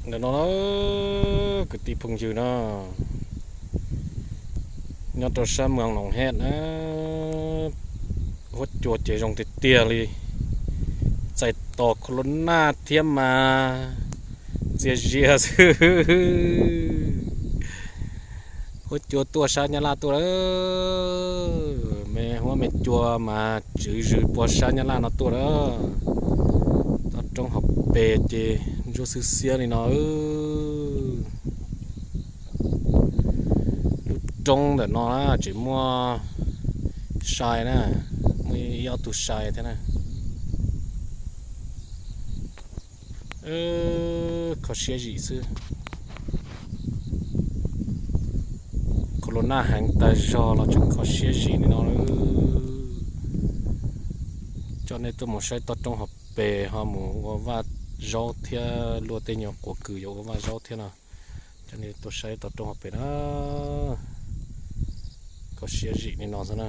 Ntawm no na, kwv tij phooj ywg na, nyob rau sab Moos Loos Hej na, huab cua ces zoo tiag tiag li, txais tos corona thiab mas txias zias xwb. Huab cua tuaj sab Nyab Laj tuaj lawm, me huab me cua mas tswv zws puag sab Nyab Laj no tuaj lawm. Toj roob hauv pes ces ntsuab xwb xiab li no. Lub roob ntawm no na tsis muaj sai na, muaj ib ob tug sai thiab na. Kho siab zim xwb. Corona heev tas zog los tseem kho siab zim li no. Coj nej tuaj mus saib toj roob hauv pes ho mus ua vaj zaub thiab luaj tej nyuag quav kws yuav ua vaj zaub thiab no. Coj nej tuaj saib toj roob hauv pes na, kho siab zim li no xwb na.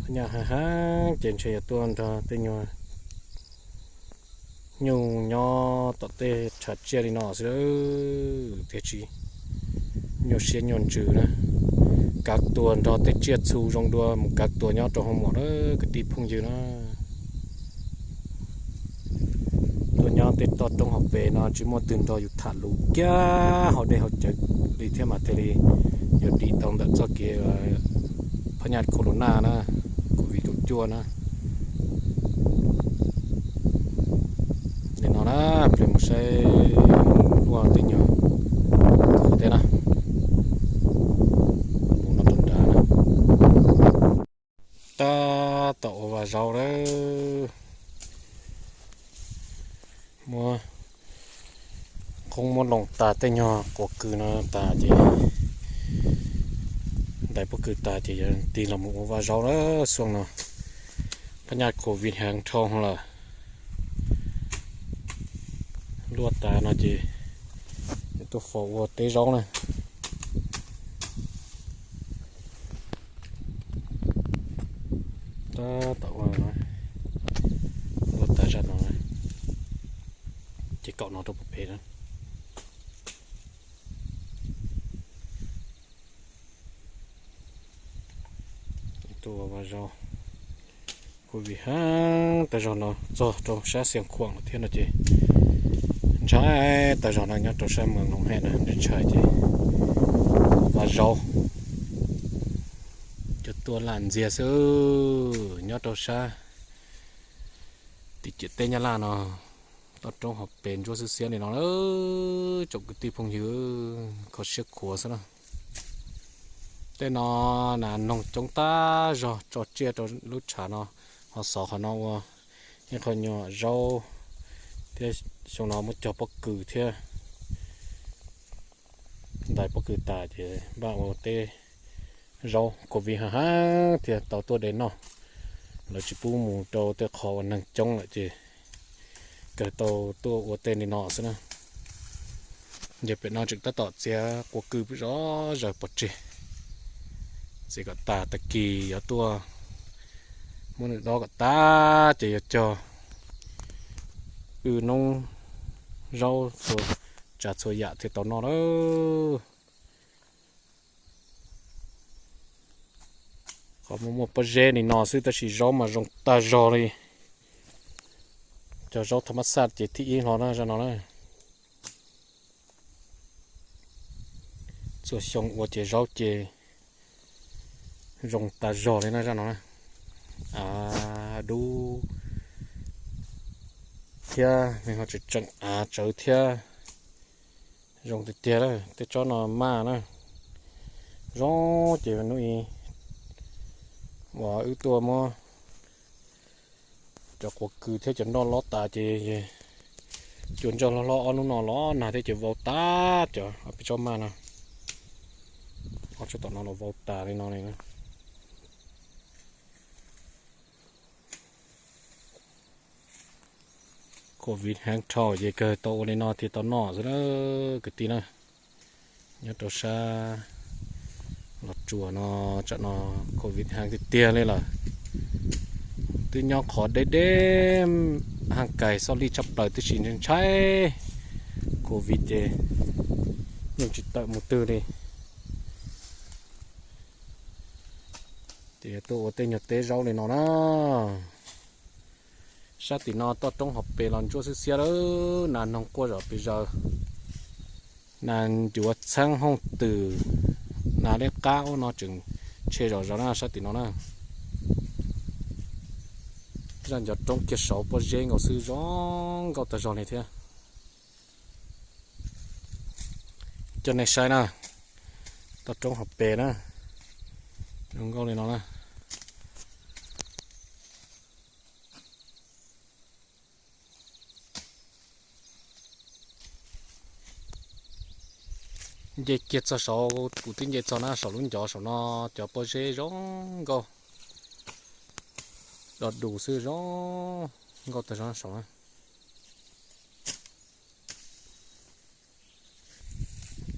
Phab nyaj heev heev ces ntshe yuav tuaj nrog tej nyuag nyuj nyob tom tej tshav tsiaj li no xwb tiag tsis nyuaj siab nyuaj ntsws na. Kav tuag nrog tej tsiaj txhu zoo dua mus kav tuag nyob rau hoo mom na kwv tij phooj ywg na. Tuaj nyob tej toj roob hauv pes no tsis muaj twg nrog yus tham lus kiag haus dej haus cawv li thiab mas thiaj li yuav dim tau ntawm txoj kev phab nyaj corona na, covid kaum cuaj na. Nim no na, peb mus saib ua tej nyuag kwv thiab na, mus no rau nrad na. Tab tom ua vaj zaub lawm. Muab qoob muab loo tas tej nyuag quav kws no tas ces, ntais pob kws tas ces yuav tig los mus ua vaj zaub lawm. Xuaj no phab nyaj covid heev dhau lawm. Luaj tas no ces tuaj faus ua teb zaub na. Tab tom ua, ua tas zaj no, ces kaum no rau puag pem na. Tuaj ua vaj zaub, covid heev tas zog no txog rau sab Xiav Khuam lawm thiab no ces ntshai tas zog no. Nyob rau sab Moos Loos Hej na ntshai ces vaj zaub cov tuaj lam ntxiag xwb. Nyob rau sab tim ciam teb Nyab Laj no, toj roob hauv pes ntsuab xwb xiab li no, tsoom kwv tij phooj ywg, kho siab khuav xwb na. Tej no nas noog coob tag zog, tso tsiaj rau lub tshav no, ho xov qhov no ua ib qho nyuag zaub thiab. Xyoo no muab cog pob kws thiab, ntais pob kws tas ces npaj ua teb zaub. Covid heev heev thiaj tau tuaj de noj, lawv tsis pub mus rau tej qhov uas neeg coob lawm ces kawg tau tuaj ua tej li no xwb na. Ces pem no tseem tab tom txiav quav kws zov zaws pov tseg, txiav kom tas tag kis yuav tuaj muab nws dob kom tas ces yuav cog wb noob zaub txhua tsav txhua yam thiaj tau noj lawm. Qhov muaj muaj pob zeb li no xwb tab sis zaub mas zoo tag zog li. Cog zaub thaj mab xaj ces thib ib hlo na zaj no na. Txhua xyoo ua ces zaub ces zoo tag zog li na zaj no na. A, dub thiab nws ho tseem tseem av tsawv thiab. Zoo tiag tiag na, tej tsob no maj na. Zoo ces hnub ib uas wb tuaj muab cov quav kws thiab cov nroj lob tas ces cua ntsawj hlob hlob ob hnub no los nag thiab ces vau tas cov peb tsob maj no. Ob tsob tom no los vau tas li no li na. Covid heev dhau ces kawg tau ua li no thiaj tau noj xwb na kwv tij na. Nyob rau sab Los tsuas no, tsam no covid heev tiag tiag li lawm. Twb nyob qhov deb deb, haj kais xoj lij tshaj plaws tib si, ntshai covid ces yeej tsis tawm mus twg li. Ces tuaj ua tej nyuag teb zaub li no na. Sab tim no toj roob hauv pes los ntsuab xiab xiab lawm, nas noog quaj zom pes zaws. Nas ncuav txheeb hooj twm, nas liab qab ub no tseem tshe zom zaws na sab tim no na. Zaj ncov roob kiag saud pob zeb nkaus xwb zoo nkauj tag zog li thiab. Coj nej saib na, toj roob hauv pes na, zoo nkauj li no na. Nce kiag txog saud, kuv twb nce txog na, saum lub ncov saum no cov pob zeb zoo nkauj, do dus xwb zoo nkauj tag zog saud na.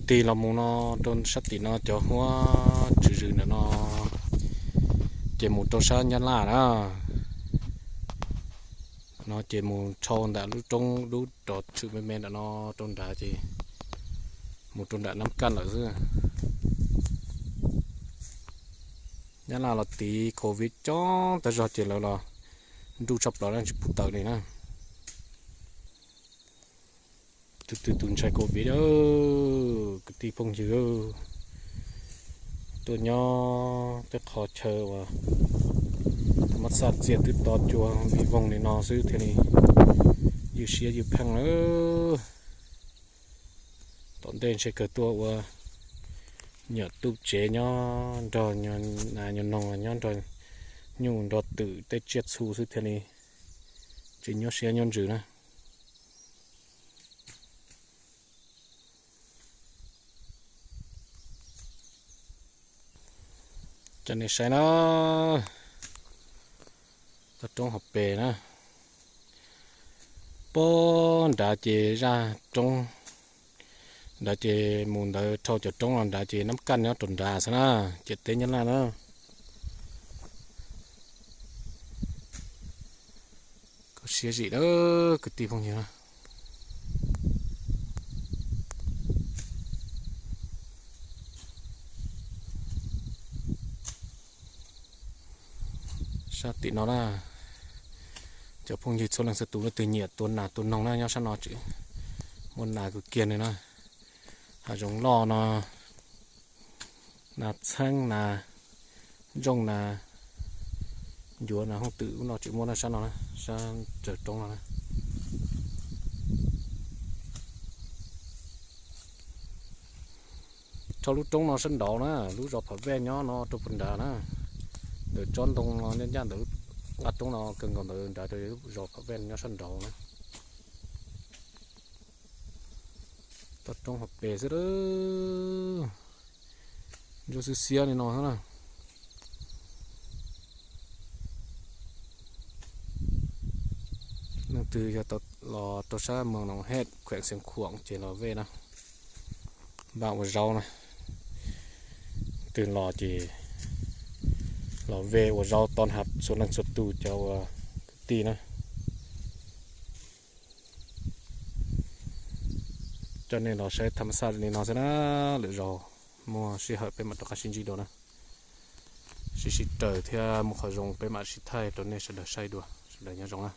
Tig los mus no rau sab tim no cov huab tswv zwm ntawm no ces mus rau sab Nyab Laj na. No ces mus dhau ntawm lub roob lub rov tshwm me me ntawm no rau nrad ces mus rau nram Nab Kaj lawm xwb. Nyab Laj los tiv covid coob tag zog ces lawv los nruj tshaj plaws na, tsis pub tawm li na. Tus twg tus ntshai covid, kwv tij phooj ywg, tuaj nyob tej qhov chaw uas thas mas xaj txiaj twb to cua vij voog li no xwb thiaj li ywj siab ywj pheej lawm. Tom ntej ntshe kawg tuaj ua nyuam tub tsev nyob nrog nyuag nas nyuag noog, nyob nrog nyuj nrog twm tej tsiaj txhu xwb thiaj li tsis nyuaj siab nyuaj ntsws na. Coj nej saib na, toj roob hauv pes na. Puag nrad ces zaj roob nrad ces mus ntawd dhau cov roob los nrad ces Nab Kaj nyob rau nrad xwb na, ciam teb Nyab Laj na. Koj siab zim na kwv tij phooj ywg. Sab tim no na, cov phooj ywg txhua leej txhua tus leej twg nyiam tua nas tua noog na nyob sab no tseem muaj nas kawg kiag li na. Hav zoov loj no, nas txheeb nas, ntsooj nas, ncuav nas hooj twm ub no tseem muaj na sab no, sab raws roob no na. Dhau lub roob no sab nraud na, lub zos Phav Vej nyob no rau puag nrad na. Ntawm tsob ntoo no ncaj ncaj ntawm lub nqaj roob no kawg nkaus ntawd nrad rau lub zos Phav Vej nyob sab nraud na. Toj roob hauv pes xwb, ntsuab xiab xiab li no xwb na. Leej twg yog los rau sab Moos Noos Hej, khueem Xeev Khuam ces los vej na, npaj ua zaub na. Twg los ces los vej ua zaub tob hav txhua leej txhua tus cov uas kwv tij na. Coj nej los saib thas mas xaj li no xwb na, lwm zaus muaj sij hawm peb mam rov qab sib ntsib dua na. Sib sib raws thiab muaj qhov zoo peb mam sib thaij rau nej sawv daws saib dua, sawv daws nyob zoo na.